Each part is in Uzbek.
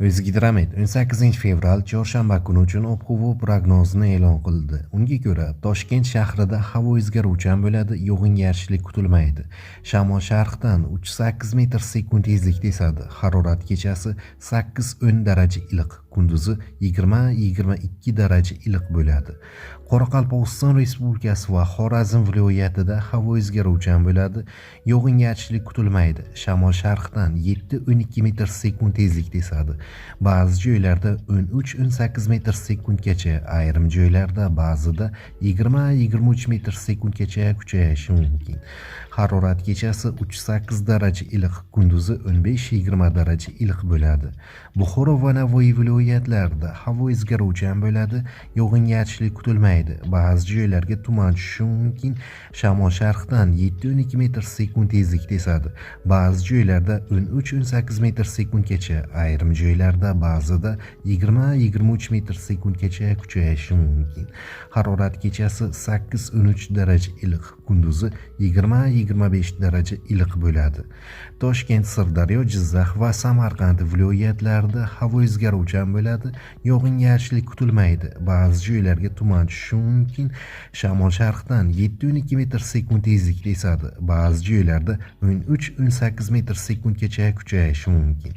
O'zgidromet 18 fevral chorshanba kuni uchun ob-havo prognozini e'lon qildi. Unga ko'ra, Toshkent shahrida havo o'zgaruvchan bo'ladi, yog'ingarchilik kutilmaydi. Shamol sharqdan 3-8 metr sekund tezlikda esadi. Harorat kechasi 8-10 daraja iliq, kunduzi 20-22 daraja iliq bo'ladi. Qoraqalpog'iston Respublikasi va Xorazm viloyatida havo o'zgaruvchan bo'ladi, yog'ingarchilik kutilmaydi. Shamol sharqdan 7-12 metr sekund tezlikda esadi. Ba'zi joylarda 13-18 metr sekundgacha, ayrim joylarda ba'zida 20-23 metr sekundgacha kuchayishi mumkin. Harorat kechasi 3-8 daraja iliq, kunduzi 15-20 daraja iliq bo'ladi. Buxoro va Navoiy viloyatlarida havo o'zgaruvchan bo'ladi, yog'ingarchilik kutilmaydi. Ba'zi joylarga tuman tushishi mumkin. Shamol sharqdan 7-12 metr sekund tezlikda esadi. Ba'zi joylarda 13-18 metr sekundgacha, ayrim joylarda ba'zida 20-23 metr sekundgacha kuchayishi mumkin. Harorat kechasi 8-13 daraja iliq, kunduzi 20-25 daraja iliq bo'ladi. Toshkent, Sirdaryo, Jizzax va Samarqand viloyatlarida havo o'zgaruvchan bo'ladi, yog'ingarchilik kutilmaydi. Ba'zi joylarga tuman tushishi mumkin. Shamol sharqdan 7-12 metr sekund tezlikda esadi. Ba'zi joylarda 13-18 metr sekundgacha kuchayishi mumkin.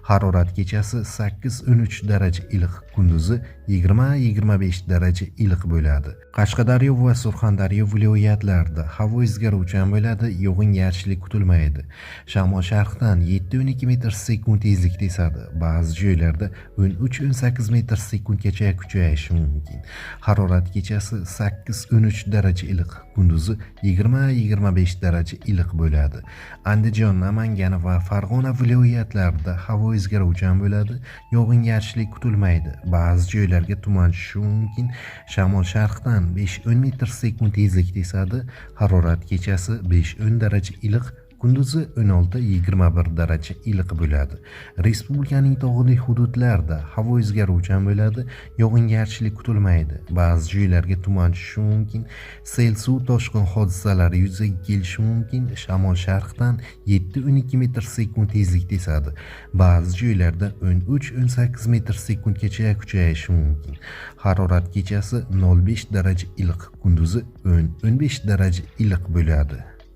Harorat kechasi 8-13 daraja iliq, kunduzi 20-25 daraja iliq bo'ladi. Qashqadaryo va Surxondaryo viloyatlarida havo o'zgaruvchan bo'ladi, yog'ingarchilik kutilmaydi. Shamol sharqdan 7-12 metr sekund tezlikda esadi. Ba'zi joylarda 13-18 metr sekundgacha kuchayishi mumkin. Harorat kechasi 8-13 daraja iliq, kunduzi 20-25 daraja iliq bo'ladi. Andijon, Namangan va Farg'ona viloyatlarida havo o'zgaruvchan bo'ladi, yog'ingarchilik kutilmaydi. Ba'zi joylarga tuman tushishi mumkin. Shamol sharqdan 5-10 metr sekund tezlikda esadi. Harorat kechasi 5-10 daraja iliq, kunduzi 16-21 daraja iliq bo'ladi. Respublikaning tog'li hududlarida havo o'zgaruvchan bo'ladi, yog'ingarchilik kutilmaydi. Ba'zi joylarga tuman tushishi mumkin. Sel suv toshqin hodisalari yuzaga kelishi mumkin. Shamol sharqdan 7-12 metr sekund tezlikda esadi. Ba'zi joylarda 13-18 metr sekundgacha kuchayishi mumkin. Harorat kechasi 0,5 daraja iliq, kunduzi 10-15 daraja iliq bo'ladi.